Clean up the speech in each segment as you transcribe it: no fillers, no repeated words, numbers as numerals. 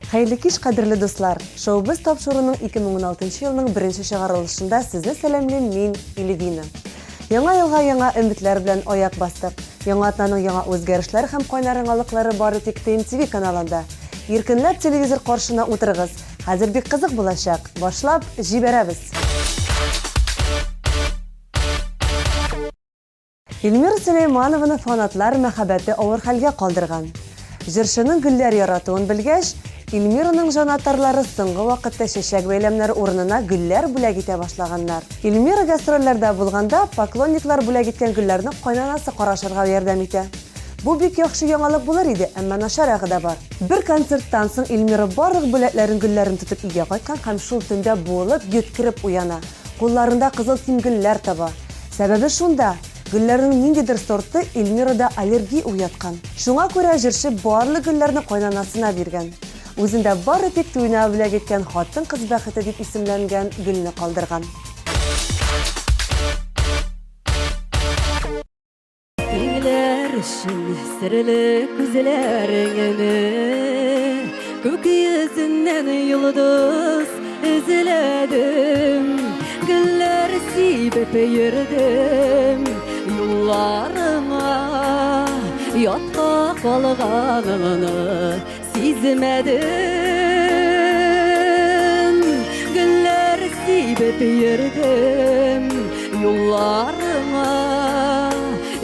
Хәерле кич, кадерле дуслар! Шоу-біз тапшыруының 2016 елның беренче чыгарылышында сезне сәламлим мин, Эльвина. Яңа елга яңа өметләр белән аяк бастык. Яңа атнаның яңа үзгәрешләре һәм кайнар яңалыклары бары тик ТМТВ каналында. Иркенләп телевизор каршына утырыгыз. Хәзер бик кызык булачак. Башлап җибәрәбез! Эльмира Сөләйманованы фанатлар мәхәббәте авыр хәлгә калдырган. Җырчының гөлләр яратуын белгәч, Эльмираның җанатарлары соңгы вакытта чәчәк бәйләмнәре урынына гөлләр бүләк итә башлаганнар. Эльмира гастрольләрдә булганда, поклонниклар бүләк иткән гөлләрне кайнанасы карашырга ярдәм итә. Бу бик яхшы яңалык булыр иде, әмма начар ягы да бар. Бер концерттан соң Эльмира барлык бүләкләрен гөлләрен тотып өйгә кайткан һәм шул төндә буылып, йөткереп уяна. Кулларында кызыл тимгелләр таба. Сәбәбе шунда, гөлләрнең ниндидер сорты Эльмирада аллергия уяткан. Шуңа күрә җырчы барлык гөлләрне кайнанасына биргән. Үзендә бары тик туена бүләк иткән Хатын-кыз бәхете дип исемләнгән гөлне калдырган. Тиңләр өчен серле күзләреңне Күк йөзеннән йолдыз эзләдем Гөлләр сибеп йөрдем юлларыңа Ятка калганыңны Сизмәдем, гөлләр сибеп йөрдем юлларыңа,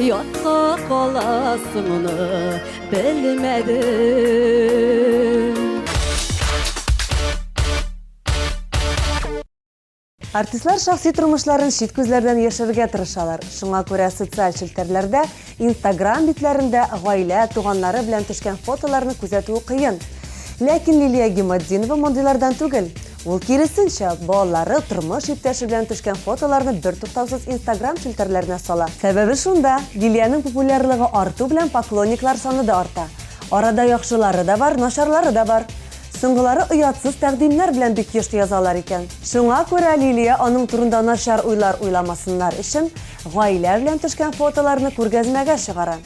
ятка каласыңны белмәдем. Артистлар шәхси тормышларын чит күзләрдән яшерергә тырышалар. Шуңа күрә социаль челтәрләрдә, Инстаграм битләрендә гаилә, туганнары белән төшкән фотоларны күзәтүе кыен. Ләкин Лилия Гиматдинова мондыйлардан түгел. Ул киресенчә, балалары, тормыш иптәше белән төшкән фотоларны бертуктаусыз Инстаграм челтәрләренә сала. Сәбәбе шунда, Лилиянең популярлыгы арту белән поклонниклар саны да арта. Арада яхшылары да бар, начарлары да бар. Соңгылары оятсыз тәкъдимнәр белән бик еш язалар икән. Шуңа күрә Лилия аның турында начар уйлар уйламасыннар өчен, гаилә белән төшкән фотоларны күргәзмәгә чыгара.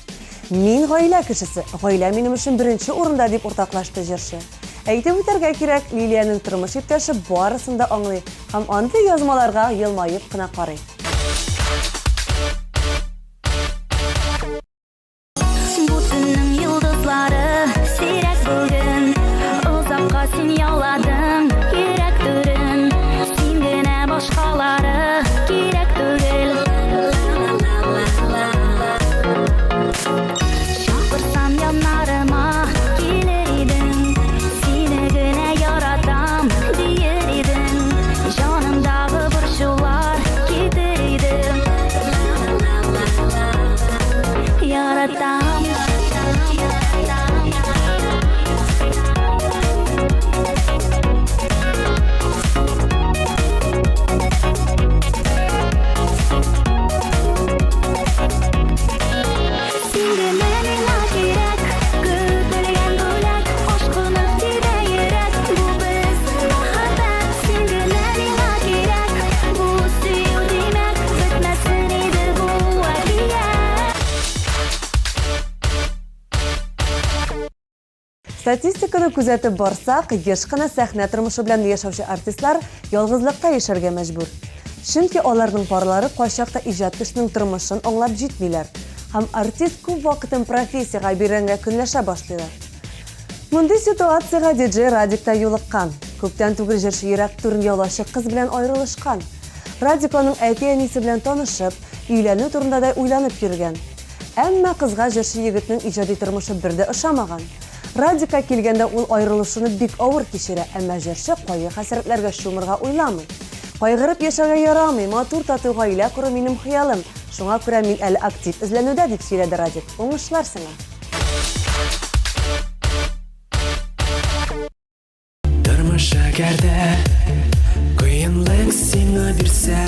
Мин гаилә кешесе, гаилә минем өчен беренче урында, дип уртаклашты җырчы. Әйтеп үтәргә кирәк, Лилиянең тормыш иптәше барысын да аңлый һәм андый язмаларга елмаеп кына карый. Бу төннең йолдызлары сирәк бүген. Озакка син яуладың йөрәк түрен. Син генә башкалары кирәк түгел. Чакырсам яннарыма килер идең. Сине генә яратам диер идең. Җанымдагы борчулар китер иде. Яратам. Син генә миңа кирәк, көтелгән бүләк, ашкынып тибә йөрәк, бу безнең мәхәббәт. Син генә миңа кирәк, бу сөю димәк, бетмәсен иде бу әкият. Статистиканы күзәтеп барсак, еш кына сәхнә тормышы белән яшәүче артистлар ялгызлыкта яшәргә мәҗбүр. Чөнки аларның парлары кайчакта иҗат кешенең тормышын аңлап җитмиләр һәм артист күп вакытын профессиягә биргәнгә көнләшә башлыйлар. Мондый ситуациягә диджей Радик та юлыккан. Күптән түгел җырчы ерак түрен яулаучы кыз белән аерылышкан. Радик аның әти-әнисе белән танышып, өйләнү турында да уйланып йөргән. Әмма кызга җырчы егетнең иҗади тормышы бер дә ошамаган. Радикка килгәндә ул аерылышуны бик авыр кичерә, әмма җырчы кайгы-хәсрәтләргә чумырга уйламый. Кайгырып яшәргә ярамый, матур тату гаилә кору минем хыялым, шуңа күрә мин әле актив эзләнүдә, дип сөйләде Радик. Уңышлар сиңа! Тормыш әгәр дә кыенлык сиңа бирсә,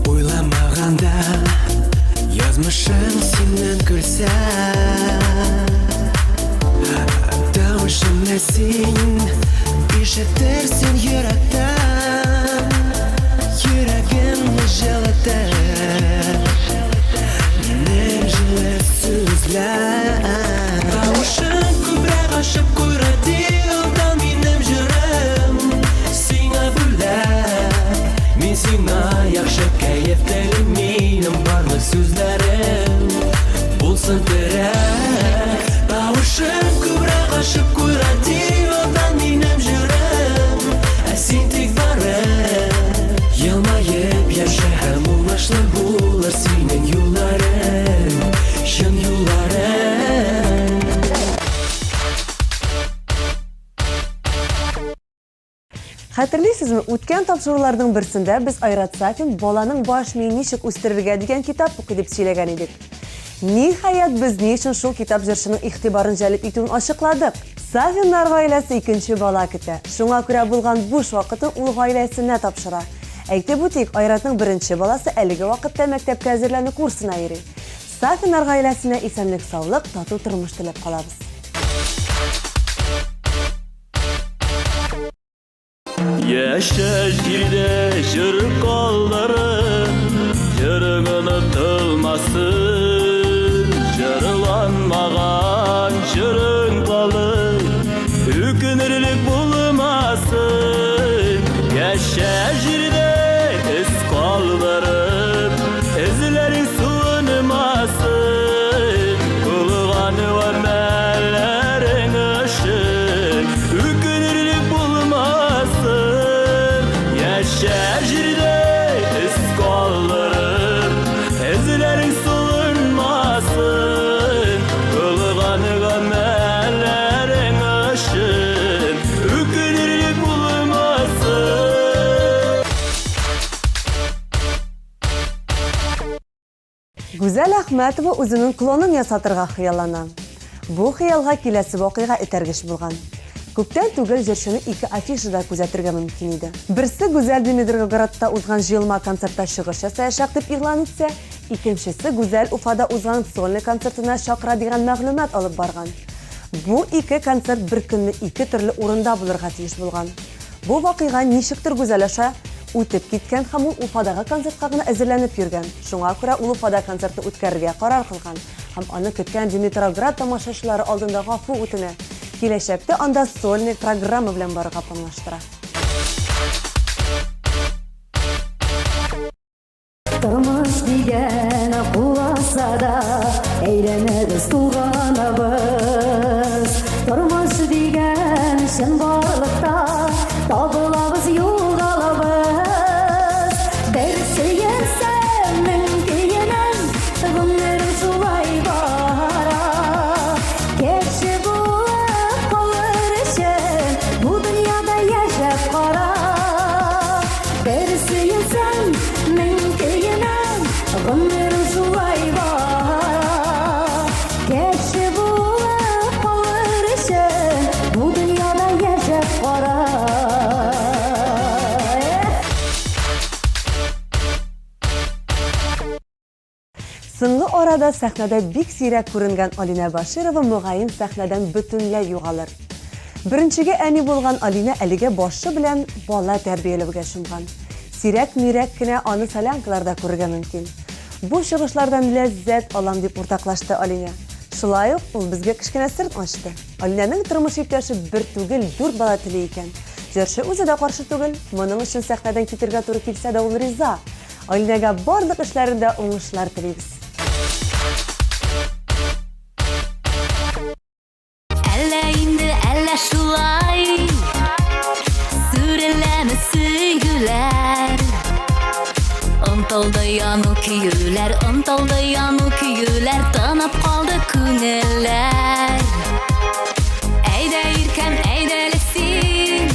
Уйламаганда язмышың синнән көлсә, Тавышымны син ишетерсең йөрәктән, Йөрәгемне җылытыр минем җылы сүзләр. Тавышың күбрәк. Хәтерлисезме, үткән тапшыруларның берсендә без Айрат Сафин баланың баш миен ничек үстерергә дигән китап укый дип сөйләгән идек. Ниһаять, без ни өчен шул китап җырчының игътибарын җәлеп итүен ачыкладык. Сафиннар гаиләсе икенче бала көтә. Шуңа күрә булган буш вакытын ул гаиләсенә тапшыра. Әйтеп үтик, Айратның беренче баласы әлеге вакытта мәктәпкә әзерләнү курсына йөри. Сафиннар гаиләсенә исәнлек-саулык, тату тормыш теләп калабыз. Яшә җирдә җыр калдырып, җырың онытылмасын, җырланмаган җырың калыр, үкенерлек булмасын. Яшә җирдә эз калдырып, эзләрең суынмасын, кылган гамәлләрең өчен үкенерлек булмасын. Яшә җирдә эз калдырып, эзләрең суынмасын, кылган гамәлләрең өчен үкенерлек булмасын. Гүзәл Әхмәтова үзенең клонын ясатырга хыяллана. Бу хыялга киләсе вакыйга этәргеч булган. Күптән түгел җырчыны ике афишада күзәтергә мөмкин иде. Берсе Гүзәл Димитровградта узган җыелма концертта чыгыш ясаячак дип игълан итсә, икенчесе Гүзәл Уфада узган сольный концертына чакыра дигән мәгълүмат алып барган. Бу ике концерт бер көнне ике төрле урында булырга тиеш булган. Бу вакыйга ничектер Гүзәл аша үтеп киткән һәм ул Уфадагы концертка гына әзерләнеп йөргән. Шуңа күрә ул Уфада концертны үткәрергә карар кылган һәм аны көткән Димитроград тамашачылары алдында гафу үтенә. Киләчәктә анда сольный программа белән барырга планлаштыра. Тормыш дигән куласа да әйләнәбез, тулганабыз. Тормыш дигән чынбарлыкта табылабыз, югалабыз. Бер сөенсәм, мең көенәм, гомерем шулай бара. Кеше булып калыр өчен бу дөньяда яшәп кара. Бер сөенсәм, мең көенәм, гомерем шулай бара. Кеше булып калыр өчен бу дөньяда яшәп кара. Эх! Соңгы арада сәхнәдә бик сирәк күренгән Алинә Баширова мөгаен сәхнәдән бөтенләй югалыр. Беренчегә әни булган Алинә әлегә башы белән бала тәрбияләүгә чумган. Сирәк-мирәк кенә аны солянкаларда күрергә мөмкин. Бу чыгышлардан ләззәт алам, дип уртаклашты Алинә. Шулай ук ул безгә кечкенә сер ачты. Алинәнең тормыш иптәше бер түгел, дүрт бала тели икән. Җырчы үзе дә каршы түгел, моның өчен сәхнәдән китергә туры килсә дә ул риза. Алинәгә барлык эшләрендә уңышлар телибез. Әллә инде, әллә шулай Сүреләме сөйгүләр Онтылды яну көюләр, онтылды яну көюләр Тынып калды күңелләр Әйдә иркәм, әйдәле син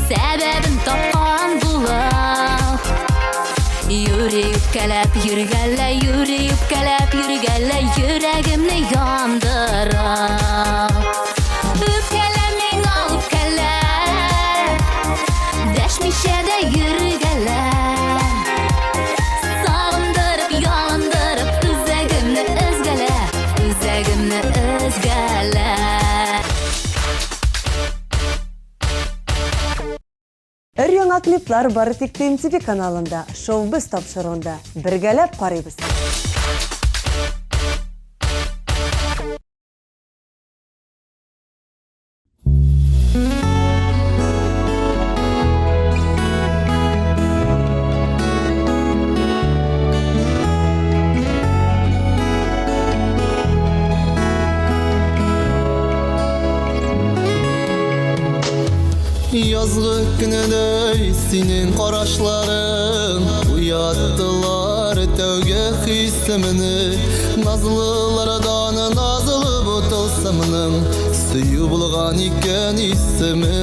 Сәбәбен тапкан булып Юри үпкәләп йөргәлә, юри үпкәләп йөргәлә Йөрәгемне яндырып Үпкәлә миңа үпкәлә Дәшмичә дә йөргәлә Сагындырып, ялындырып Үзәгемне өзгәлә, үзәгемне өзгәлә Өр-яңа клиплар бары тик TMTV каналында, Шоу-Без тапшыруында. Бергәләп карыйбыз! Язгы көнедәй синең карашларың Уяттылар тәүге хисемне Назлылардан назлы бу тылсымның Сөю булган икән исеме.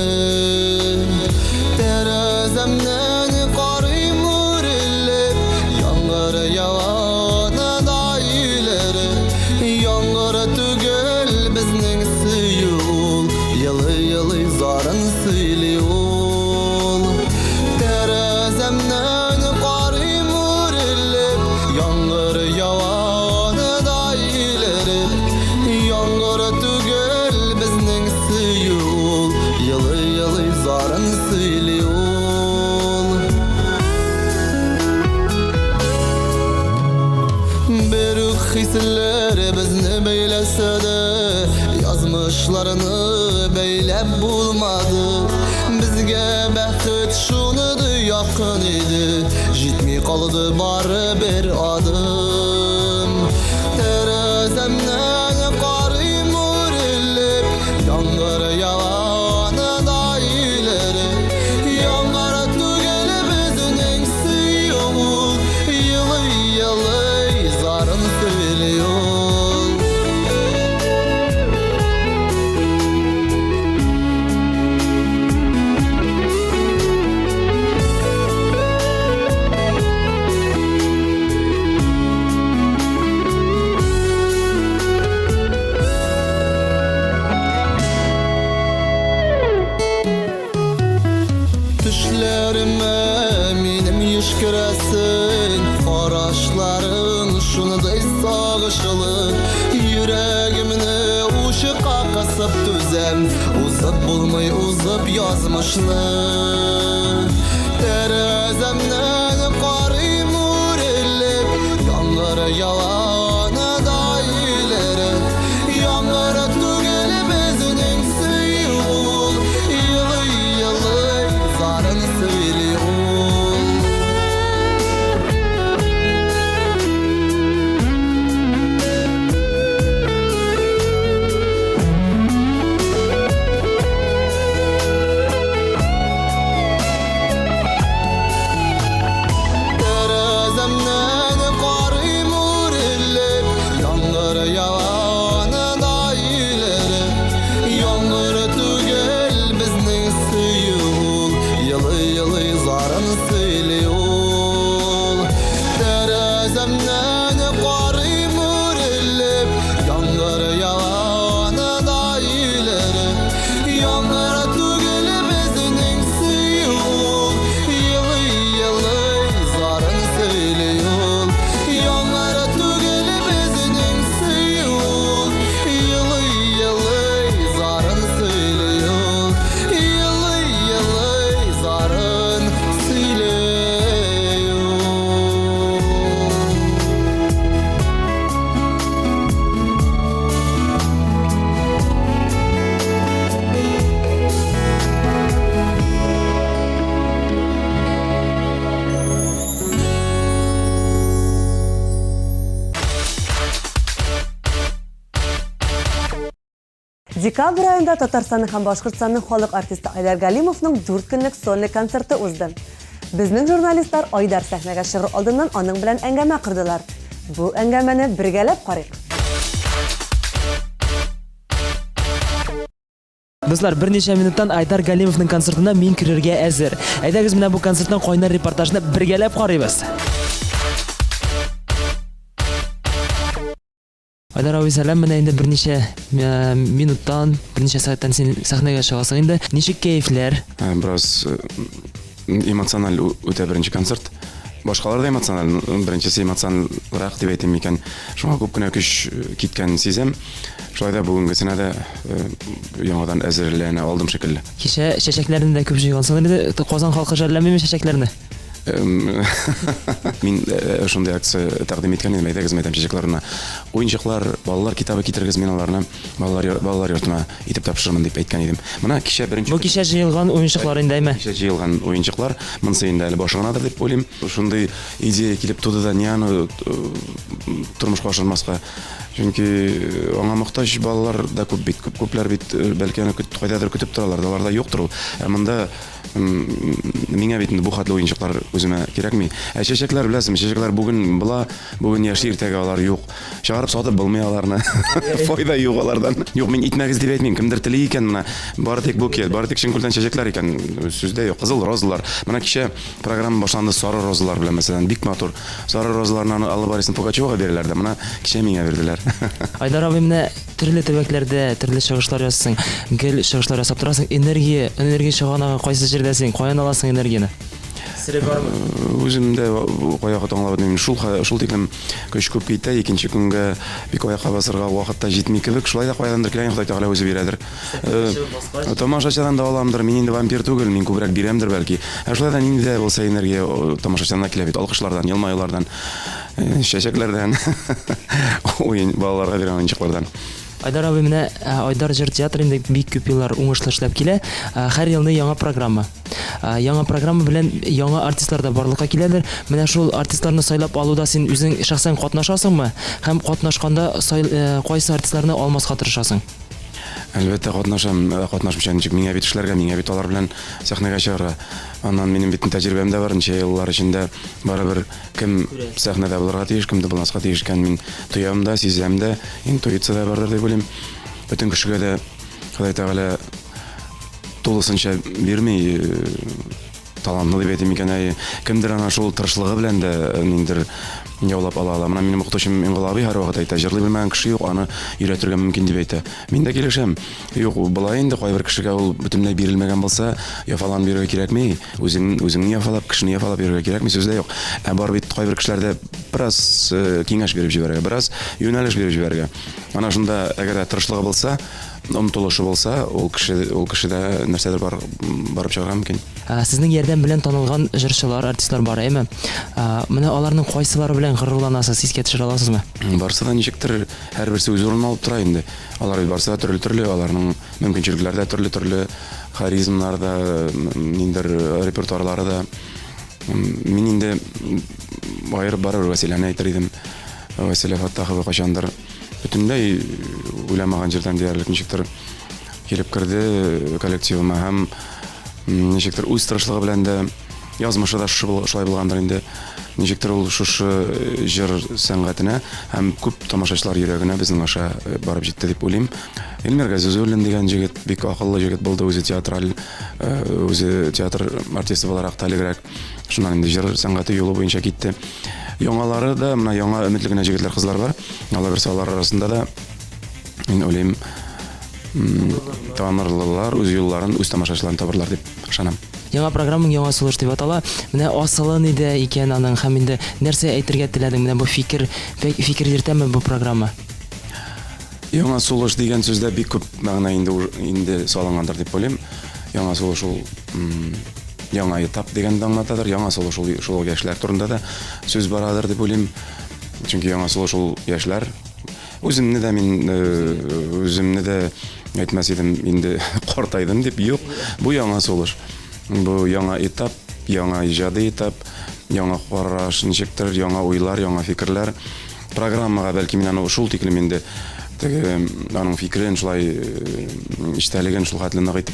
Елый-елый зарын сөйли ул. Тәрәзәмнән карыйм үрелеп, Яңгыр ява аны да илереп. Яңгыр түгел безнең сөю ул, Елый-елый зарын сөйли ул. Бер үк хисләр безне бәйләсә дә, Язмышларны бәйләп булмады. Безгә бәхет шуныды якын иде, Җитми калды бары бер адым. Тәрәзәмнән карыйм үрелеп, Яңгыр ява аны да илереп. Яңгыр түгел безнең сөю ул, Елый-елый зарын сөйли ул. Төшләремә минем еш керәсең, Карашларың шундый сагышлы, Йөрәгемне учка кысып түзәм, Узып булмый узып язмышны. Тәрәзәмнән карыйм үрелеп, Яңгыр ява аны да илереп. Яңгыр түгел безнең сөю ул, Елый-елый зарын сөйли ул. Тәрәзәмнән карыйм үрелеп, Яңгыр ява аны да илереп. Яңгыр түгел безнең сөю ул, Елый-елый зарын сөйли ул. Тәрәзәмнән карыйм үрелеп, Яңгыр ява аны да илереп. Яңгыр түгел безнең сөю ул, Елый-елый зарын сөйли ул. Яңгыр түгел безнең сөю ул, Елый-елый зарын сөйли ул. Елый-елый зарын сөйли ул. Декабрь аенда Татарстанның һәм Башкортстанның халык артисты Айдар Галимовның 4 көнлек сольный концерты узды. Безнең журналистлар Айдар сәхнәгә чыгыр алдыннан аның белән әңгәмә кордылар. Бу әңгәмәне бергәләп карыйк. Дуслар, берничә минуттан Айдар Галимовның концертына мин керергә әзер. Әйдәгез менә бу концерттан кайнар репортажны бергәләп карыйбыз. Айдар абый, сәлам. Менә инде берничә э, минуттан, берничә сәгатьтән син сәхнәгә чыгасың инде. Ничек кәефләр? Э, бераз э, эмоциональ үтә беренче концерт. Башкалар да эмоциональ, беренчесе эмоциональрак дип әйтим микән. Шуңа күп кенә көч киткәнен сизәм. Шулай да бүгенгесенә дә яңадан әзерләнә алдым шикелле. Кичә чәчәкләрне дә күп җыйгансың инде. Казан халкы жәлләмиме чәчәкләрне? Мин шундый акция тәкъдим иткән идем, әйдәгез, мәйтәм, чәчәкләрне, уенчыклар, балалар китабы китерегез, мин аларны балалар балалар йортына итеп тапшырырмын дип әйткән идем. Менә кичә беренче Бу кичә җыелган уенчыклар инде, әйме? Кичә җыелган уенчыклар, монысы инде әле башы гынадыр дип уйлыйм. Шундый идея килеп туды да, ни аны тормышка ашырмаска. Чөнки аңа мохтаҗ балалар да күп бит, күп күпләр бит, бәлки аны кайдадыр көтеп торалар, аларда юктыр ул. Ә монда Миңа бит инде бу хәтле уенчыклар үземә кирәкми. Ә чәчәкләр, беләсеңме, чәчәкләр бүген була, бүген яши, иртәгә алар юк. Чыгарып сатып булмый аларны. Файда юк алардан. Юк, мин итмәгез дип әйтмим. Кемдер тели икән менә, бары тик букет, бары тик чын күңелдән чәчәкләр икән, сүз дә юк. Кызыл розалар. Менә кичә программа башланды сары розалар белән, мәсәлән, бик матур. Сары розаларны аны Алла Борисовна Пугачевага бирәләр дә, менә кичә миңа бирделәр. Айдар абый, менә төрле төбәкләрдә төрле чыгышлар ясыйсың, гел чыгышлар ясап торасың. Энергия, энергия чыганагы кайсы җирдә син? Каян аласың энергияне? Сере бармы? Үзем дә кайвакыт аңлап бетмим. Шул шул тиклем көч күп китә, икенче көнгә бик аякка басарга вакыт та җитми кебек. Шулай да каяндыр килә, Ходай Тәгалә үзе бирәдер. Тамашачыдан да аламдыр, мин инде вампир түгел, мин күбрәк бирәмдер бәлки. Ә шулай да нинди дә булса энергия тамашачыдан да килә бит, алкышлардан, елмаюлардан, чәчәкләрдән, уен балаларга биргән уенчыклардан. Айдар абый, менә Айдар җыр театры инде бик күп еллар уңышлы эшләп килә. Һәр елны яңа программа. Яңа программа белән яңа артистлар да барлыкка киләдер. Менә шул артистларны сайлап алуда син үзең шәхсән катнашасыңмы? Һәм катнашканда кайсы артистларны алмаска тырышасың? Әлбәттә, катнашам. Катнашмыйча ничек? Миңа бит эшләргә, миңа бит алар белән сәхнәгә чыгарга. Аннан минем бит тәҗрибәм дә бар, ничә еллар эчендә барыбер кем сәхнәдә булырга тиеш, кем дә булмаска тиеш икәнен мин тоям да, сизәм дә, интуиция дә бардыр дип уйлыйм. Бөтен кешегә дә Ходай Тәгалә тулысынча бирми, талантлы дип әйтим микән, әйе. Кемдер ана шул тырышлыгы белән дә ниндидер яулап ала ала. Менә минем укытучым Миңгол абый һәрвакыт әйтә, җырлый белмәгән кеше юк, аны өйрәтергә мөмкин дип әйтә. Мин дә килешәм. Юк, болай инде кайбер кешегә ул бөтенләй бирелмәгән булса, яфаланып йөрергә кирәкми. Үзең, үзеңне яфалап, кешене яфалап йөрергә кирәкми, сүз дә юк. Ә бар бит кайбер кешеләрдә бераз киңәш биреп җибәрергә, бераз юнәлеш биреп җибәрергә. Ана шунда әгәр дә тырышлыгы булса, омтылышы булса, ул кеше, ул кешедә нәрсәдер бар, барып чыгарга мөмкин. Сезнең ярдәм белән танылган җырчылар, артистлар бар, әйеме? Менә аларның кайсылары белән горурланасыз, искә төшерә аласызмы? Барысы да ничектер, һәрберсе үз урынын алып тора инде. Алар бит барысы да төрле-төрле, аларның мөмкинчелекләре дә төрле-төрле, харизмнары да, ниндидер репертуарлары да. Мин инде аерып барыбер Вәсиләне әйтер идем. Вәсилә Фәттахова кайчандыр бөтенләй уйламаган җирдән диярлек ничектер килеп керде коллективыма һәм ничектер үз тырышлыгы белән дә язмышы да шулай булгандыр инде. Ничектер ул шушы җыр сәнгатенә һәм күп тамашачылар йөрәгенә безнең аша барып җитте дип уйлыйм. Эльмир Газизуллин дигән җегет бик акыллы җегет булды, үзе театраль, үзе театр артисты буларак та элегрәк. Шуннан инде җыр сәнгате юлы буенча китте. Яңалары да, менә яңа өметле генә җегетләр, кызлар бар. Алла бирсә, алар арасында да мин уйлыйм, танырлылар үз юлларын, үз тамашачыларын табырлар дип ышанам. Яңа программаң Яңа сулыш дип атала. Менә асылы нидә икән аның һәм инде нәрсә әйтергә теләдең? Менә бу фикер, фикер йөртәме бу программа? Яңа сулыш дигән сүздә бик күп мәгънә инде инде салынгандыр дип уйлыйм. Яңа сулыш ул яңа этап дигәнне аңлатадыр. Яңа сулыш ул шул ук яшьләр турында да сүз барадыр дип уйлыйм. Чөнки яңа сулыш ул яшьләр. Үземне дә мин үземне дә әйтмәс идем инде картайдым дип. Юк, бу яңа сулыш. Бу яңа этап, яңа иҗади этап, яңа караш, ничектер, яңа уйлар, яңа фикерләр. Программага бәлки мин аны шул тиклем инде теге аның фикерен шулай эчтәлеген шул хәтле нык итеп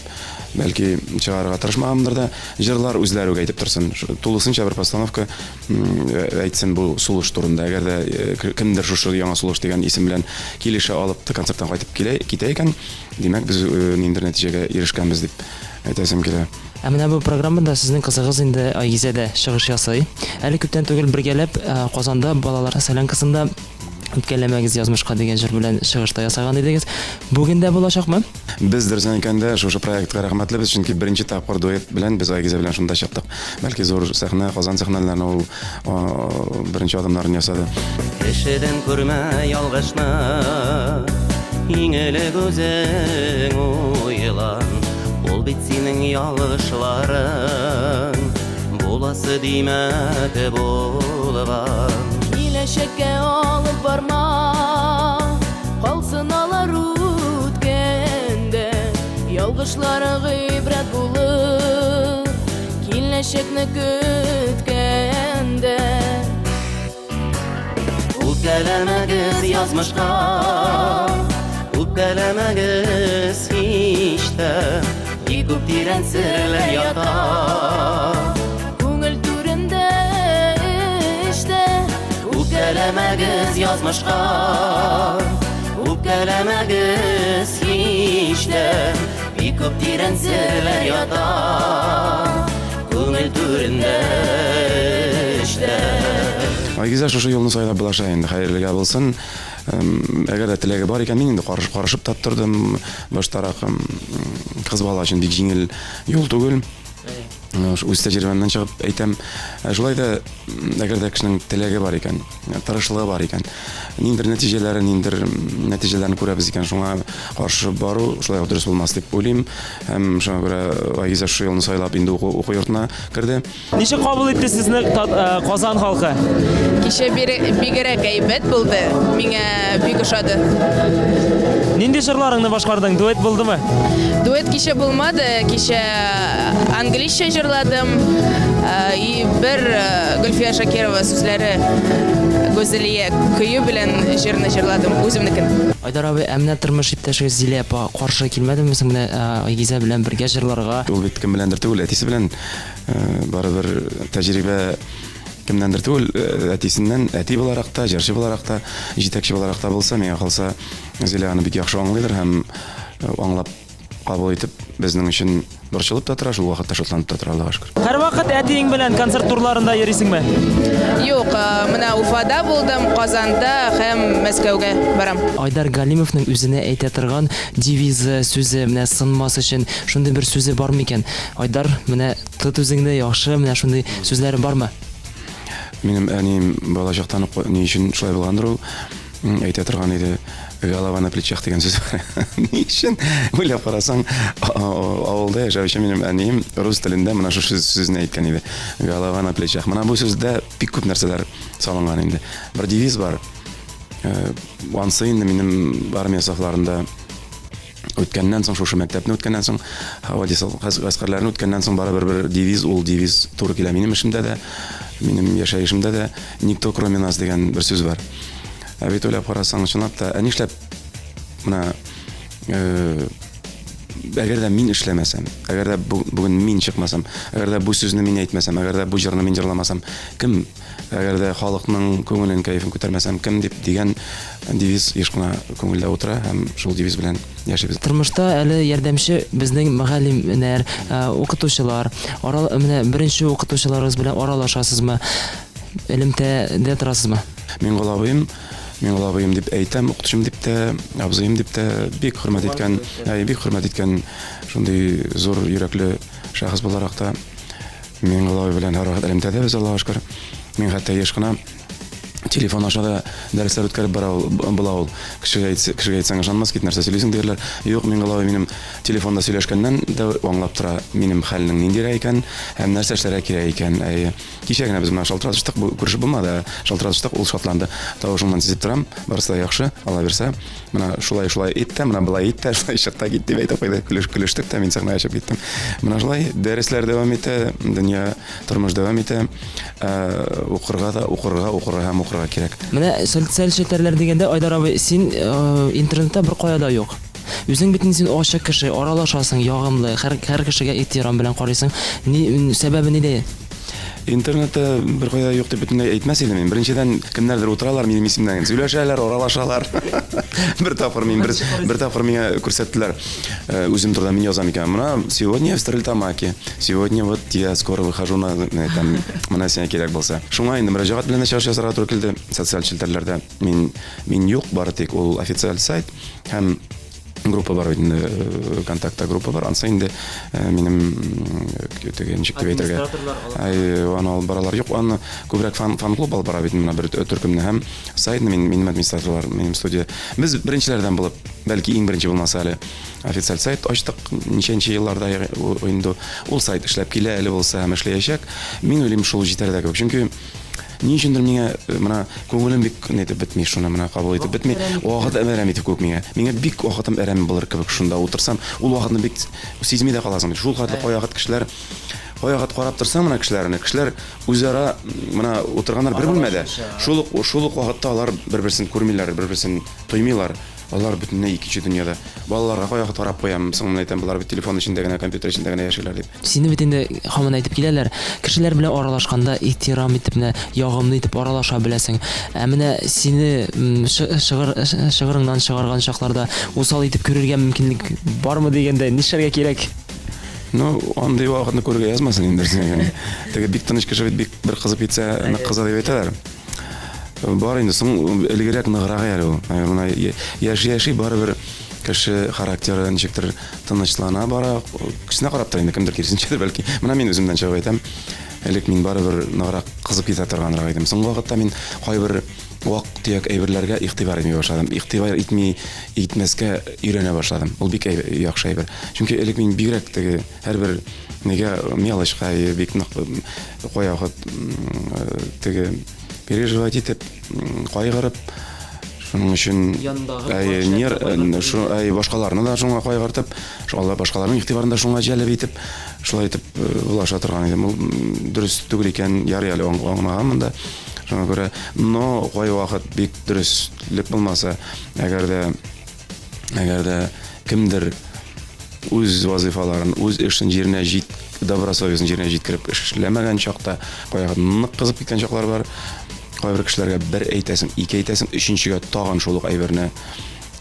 бәлки чыгарырга тырышмаганмдыр да. Җырлар үзләре үк әйтеп торсын. Тулысынча бер постановка әйтсен бу сулыш турында. Әгәр дә кемдер шушы яңа сулыш дигән исем белән килешә алып та концерттан кайтып килә, китә икән, димәк без ниндидер нәтиҗәгә ирешкәнбез дип әйтәсем килә. Ә менә бу программада сезнең кызыгыз инде Айгизә дә чыгыш ясый. Әле күптән түгел бергәләп Казанда балалар солянкасында Үпкәләмәгез язмышка дигән җыр белән чыгыш та ясаган идегез. Бүген дә булачакмы? Без дөресен әйткәндә, шушы проектка рәхмәтлебез, чөнки беренче тапкыр дуэт белән без Айгизә белән шунда чыктык. Бәлки зур сәхнә, Казан сәхнәләренә ул беренче адымнарын ясады. Кешедән күрмә ялгышны, иң элек үзең уйлан. Ул бит синең ялгышларың, буласы димәк булган. Киләчәккә алып барма, калсын алар үткәндә. Ялгышлары гыйбрәт булыр, киләчәкне көткәндә. Үпкәләмәгез язмышка, үпкәләмәгез һич тә, бик күп тирән серләр ята. Күңел түрендә эчтә. Үпкәләмәгез язмышка, үпкәләмәгез һич тә, бик күп тирән серләр ята. Күңел түрендә эчтә. Айгизә шушы юлны сайлап булаша инде, хәерлегә булсын. Әгәр дә теләге бар икән, мин инде карышып та тордым. Баштарак кыз бала өчен бик җиңел юл түгел. Үз тәҗрибәмнән чыгып әйтәм. Шулай да, әгәр дә кешенең теләге бар икән, тырышлыгы бар икән, ниндидер нәтиҗәләре, ниндидер нәтиҗәләрне күрәбез икән, шуңа каршы бару шулай ук дөрес булмас дип уйлыйм. Һәм шуңа күрә Айгизә шушы юлны сайлап инде уку, уку йортына керде. Ничек кабул итте сезне Казан халкы? Кичә бигрәк әйбәт булды. Миңа бик ошады. Нинди җырларыңны башкардың? Дуэт булдымы? Дуэт кичә булмады. Кичә англичә җырладым. И бер Гөлфия Шакирова сүзләре Гүзәлия көе белән җырны җырладым, үземнекен. Айдар абый, ә менә тормыш иптәшегез Зилә апа каршы килмәдеме соң менә Айгизә белән бергә җырларга? Ул бит кем беләндер түгел, әтисе белән барыбер тәҗрибә кемнәндер түгел, әтисеннән, әти буларак та, җырчы буларак та, җитәкче буларак та булса, миңа калса, Зилә аны бик яхшы аңлыйдыр һәм аңлап кабул итеп, безнең өчен борчылып та тора, шул вакытта шатланып та тора, Аллага шөкер. Һәрвакыт әтиең белән концерт турларында йөрисеңме? Юк, менә Уфада булдым, Казанда һәм Мәскәүгә барам. Айдар Галимовның үзенә әйтә торган девизы, сүзе, менә сынмас өчен шундый бер сүзе бар микән? Айдар, менә тот үзеңне яхшы, менә шундый сүзләре бармы? Минем әнием балачактан ук ни өчен шулай булгандыр ул, әйтә торган иде, голова на плечах дигән сүз бар. Ни өчен? Уйлап карасаң, авылда яшәүче минем әнием рус телендә менә шушы сүзне әйткән иде. Голова на плечах. Менә бу сүздә бик күп нәрсәләр салынган инде. Бер девиз бар. Э, ансы инде минем армия сафларында үткәннән соң, шушы мәктәпне үткәннән соң, һава десант гаскәрләрен үткәннән соң барыбер бер девиз, ул девиз туры килә минем эшемдә дә, минем яшәешемдә дә, никто кроме нас дигән бер сүз бар. Ә бит уйлап карасаң, чынлап та, ә нишләп менә э, әгәр дә мин эшләмәсәм, әгәр дә бүген мин чыкмасам, әгәр дә бу сүзне мин әйтмәсәм, әгәр дә бу җырны мин җырламасам, кем Әгәр дә халыкның күңелен, кәефен күтәрмәсәм, кем дип дигән девиз еш кына күңелдә утыра һәм шул девиз белән яшибез. Тормышта әле ярдәмче безнең мөгаллимнәр, укытучылар. Ара, менә беренче укытучыларыгыз белән аралашасызмы? Элемтәдә торасызмы? Миңгол абыем, Миңгол абыем дип әйтәм, укытучым дип тә, абзыем дип тә бик хөрмәт иткән, әй, бик хөрмәт иткән шундый зур йөрәкле шәхес буларак та Миңгол абый белән һәрвакыт элемтәдә без, Аллага шөкер. Мин хәтта еш кына телефон аша да дәресләр үткәреп бара ул, була ул. Кешегә әйтсә, кешегә әйтсәң ышанмас, кит нәрсә сөйлисең диярләр. Юк, Миңгол абый минем телефонда сөйләшкәннән дә аңлап тора, минем хәлнең ниндирәк икән һәм нәрсә эшләргә кирәк икән. Әйе. Кичә генә без менә шалтыратыштык, бу күрешеп булмады, ә шалтыратыштык, ул шатланды. Тавышыңнан сизеп торам, барысы да яхшы, Алла бирсә. Менә шулай шулай ит тә, менә болай ит тә, шулай чык та кит дип әйтеп куйды. Көлеш, көлештек тә, мин сәхнәгә чыгып киттем. Менә шулай дәресләр дәвам итә, дөнья, тормыш дәвам итә. Ә, укырга да, укырга, укырга һәм укырга кирәк. Менә социаль челтәрләр дигәндә, Айдар абый, син э, интернетта бер кая да юк. Үзең бит инде син ачык кеше, аралашасың, ягымлы, һәр, һәр кешегә ихтирам белән карыйсың. Ни, сәбәбе нидә? Интернетта беркая юк дип бөтенләй әйтмәс идем мин. Беренчедән, кемнәрдер утыралар минем исемнән, сөйләшәләр, аралашалар. Бер тапкыр мин бер, бер тапкыр миңа күрсәттеләр. Э, үзем турында мин язам икән. Менә сегодня в Стерлитамаке. Сегодня вот я скоро выхожу на э, там менә сиңа кирәк булса. Шуңа инде мөрәҗәгать белән дә чыгыш ясарга туры килде социаль челтәрләрдә. Мин мин юк, бары тик ул официаль сайт һәм группа бар бит инде э, контактта группа бар ансы инде э, минем э, теге ничек дип әйтергә ай аны алып баралар юк аны күбрәк фан фан клуб алып бара бит менә бер төркемне һәм сайтны мин минем администраторлар минем студия без беренчеләрдән булып бәлки иң беренче булмаса әле официаль сайт ачтык ничәнче елларда инде ул сайт эшләп килә әле булса һәм эшләячәк мин уйлыйм шул җитәр дә кебек чөнки Ни өчендер миңа э, менә күңелем бик нитеп бетми шуны менә кабул итеп бетми. Вакыт әрәм итеп күк миңа. Миңа бик вакытым әрәм булыр кебек шунда утырсам, ул вакытны бик сизми дә каласың. Шул хәтле кайвакыт кешеләр кайвакыт карап торсаң менә кешеләрне, кешеләр үзара менә утырганнар бер бүлмәдә. Шул ук шул ук вакытта алар бер-берсен күрмиләр, бер-берсен тоймыйлар. Алар бөтенләй икенче дөньяда. Балаларга кайвакыт карап куям, соң менә әйтәм, болар бит телефон эчендә генә, компьютер эчендә генә яшиләр дип. Сине бит инде һаман әйтеп киләләр, кешеләр белән аралашканда ихтирам итеп, менә ягымлы итеп аралаша беләсең. Ә менә сине чыгыр, чыгырыңнан чыгарган чакларда усал итеп күрергә мөмкинлек бармы дигәндә, нишләргә кирәк? Ну, андый вакытны күрергә язмасын инде. Теге бик тыныч кеше бит бик бер кызып китсә, нык кыза дип әйтәләр. Бар инде, соң элегрәк ныграк әле ул. Менә яши-яши барыбер кеше характеры ничектер тынычлана бара. Кешесенә карап тора инде, кемдер киресенчәдер бәлки. Менә мин үземнән чыгып әйтәм. Элек мин барыбер ныграк кызып китә торганрак идем. Соңгы вакытта мин кайбер вак-төяк әйберләргә игътибар итми башладым. Игътибар итми итмәскә өйрәнә башладым. Ул бик яхшы әйбер. Чөнки элек мин бигрәк теге һәрбер нигә мелочка бик нык кайвакыт теге переживать итеп, кайгырып, шуның өчен әй, нер, шу, әй, башкаларны да шуңа кайгыртып, алар башкаларның игътибарын да шуңа җәлеп итеп, шулай итеп булаша торган идем. Ул дөрес түгел икән, ярый әле аңламаганмын да. Шуңа күрә, но кайвакыт бик дөреслек булмаса, әгәр дә әгәр дә кемдер үз вазыйфаларын, үз эшен җиренә җит, добросовестно җиренә җиткереп эшләмәгән чакта, кайвакыт нык кызып киткән чаклар бар. Кайбер кешеләргә бер әйтәсең, ике әйтәсең, өченчегә тагын шул ук әйберне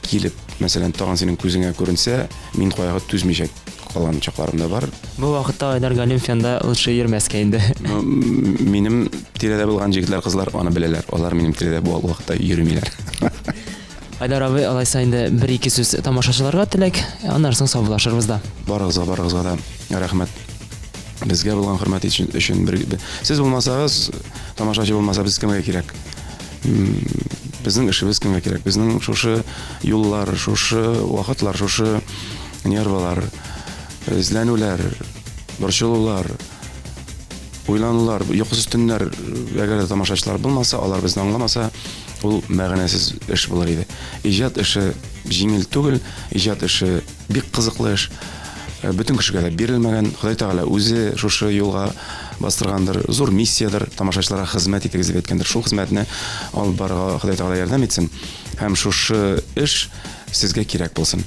килеп, мәсәлән, тагын синең күзеңә күренсә, мин кайвакыт түзмичә калган чакларым да бар. Бу вакытта Айдар Галимов янында лучше йөрмәскә инде. Ну, минем тирәдә булган җегетләр, кызлар аны беләләр. Алар минем тирәдә бу вакытта йөрмиләр. Айдар абый, алайса инде бер-ике сүз тамашачыларга теләк, аннары соң саубуллашырбыз да. Барыгызга, барыгызга да рәхмәт. Безгә булган хөрмәт өчен, өчен бер, сез булмасагыз, тамашачы булмаса, без кемгә кирәк? Безнең эшебез кемгә кирәк? Безнең шушы юллар, шушы вакытлар, шушы нервалар, эзләнүләр, борчылулар, уйланулар, йокысыз төннәр, әгәр дә тамашачылар булмаса, алар безне аңламаса, ул мәгънәсез эш булыр иде. Иҗат эше җиңел түгел, иҗат эше бик кызыклы эш. Э, бөтен кешегә дә бирелмәгән. Ходай Тәгалә үзе шушы юлга бастыргандыр, зур миссиядер, тамашачыларга хезмәт итегез дип әйткәндер. Шул хезмәтне алып барырга Ходай Тәгалә ярдәм итсен. Һәм шушы эш сезгә кирәк булсын.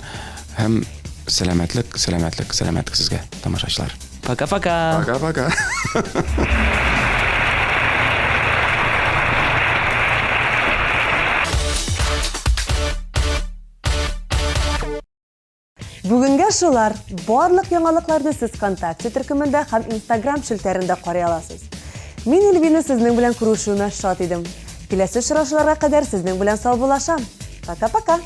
Һәм сәламәтлек, сәламәтлек, сәламәтлек сезгә, тамашачылар. Пока-пока. Пока-пока. Бүгенгә шулар. Барлык яңалыкларны сез ВКонтакте төркемендә һәм Инстаграм челтәрендә карый аласыз. Мин Эльвина сезнең белән күрешүемә шат идем. Киләсе очрашуларга кадәр сезнең белән саубуллашам. Пока-пока!